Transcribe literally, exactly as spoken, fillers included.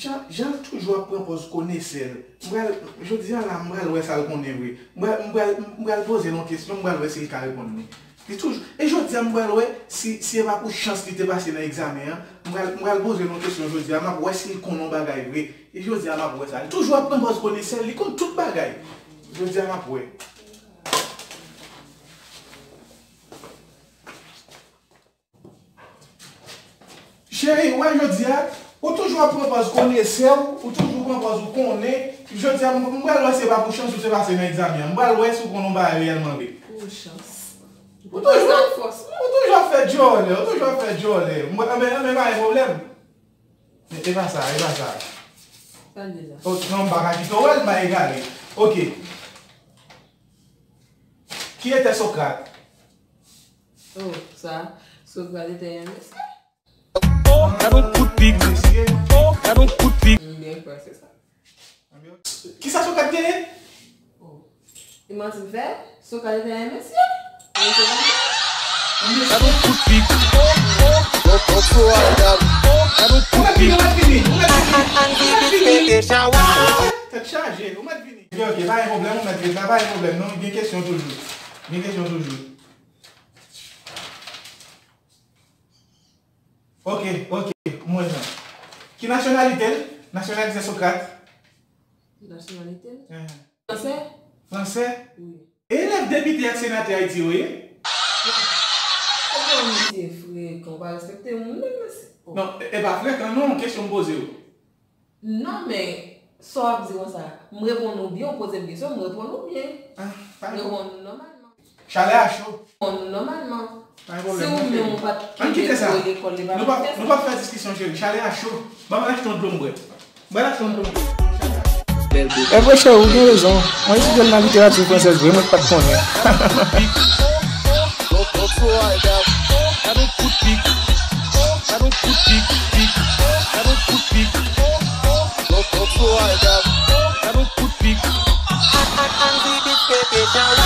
Jan, jan l toujou ap pran pòz konesè l. M pral, jodi a la, m pral wè sa l konnen vre. M pral, m pral, m pral poze l yon kesyon, m pral wè si l ka reponn li. Li toujou, e jodi a, m pral wè si, si e pa pou chans li te pase nan egzamen an. M pral, m pral poze l yon kesyon jodi a, m ap wè si l konn yon bagay vre. E jodi a, m ap wè sa. Li toujou ap pran pòz konesè l, li konn tout bagay. Jodi a, m ap wè. Cheri, w wè jodi a, ou toujou ap pran pòz konesè w, ou toujou pran pòz ou konnen. Jodi a, m, m pral wè si e pa pou chans ou te pase nan egzamen an. M pral wè si w konn yon bagay reyèlman vre. Pou chans. Ou toujou, ou toujou ap fè djòlè, ou toujou ap fè djòlè. M, anben, anben, pa gen pwoblèm. E, e pa sa, e pa sa. Sa l di la? Oh, non, m pa ka kite w wè l, m pa egare. Ok. Qui était Socrate? Oh, sa, Socrate était un monsieur. Oh, gad yon kout pik. Oh, gad yon kout pik. M byen kwè se sa. Kisa Socrate te ye? Oh. E manti m fè? Socrate était un monsieur. Gad yon kout pik. Oh, oh, oh, oh, gad yon kout pik. Ou mèt vini, ou mèt vini, ou mèt vini. Tèt chaje, ou mèt vini. Ok, ok, pa gen pwoblèm, ou mèt ret la, pa gen pwoblèm, non, gen kesyon toujou. Gen kesyon toujou. Ok, ok, m wè sa. Ki nasyonalite l? Nasyonalite Socrate? Nasyonalite l? Eh. Fransè? Fransè? Wi. E elèv depite ak senatè Ayiti yo ye? Kòman misye frekan, ou pa respekte moun menm, mesye? Oh. Non, e, e pa frekan non, kesyon m poze w. Non, men, sa w ap di konsa, m reponn ou byen, ou poze m kesyon, m reponn ou byen. Ah, pa gen pwoblèm. Reponn ou nòmalman. Chalè a cho. Reponn ou nòmalman. Pa gen pwoblèm, mon cheri. Si ou menm ou pa t kite pou lekòl, e pa pou fè sa. Nou p ap fè diskisyon, cheri. Chalè a cho. Ban mwen achte yon dlo m bwè. Ban mwen achte yon dlo m bwè. Evre cheri, ou gen rezon. Mwen etidye l nan literati fransèz vre, mwen k pa t konnen. Gad yon kout pik. Gad yon kout pik. Gad yon kout pik. Gad yon kout pik. Gad yon kout pik.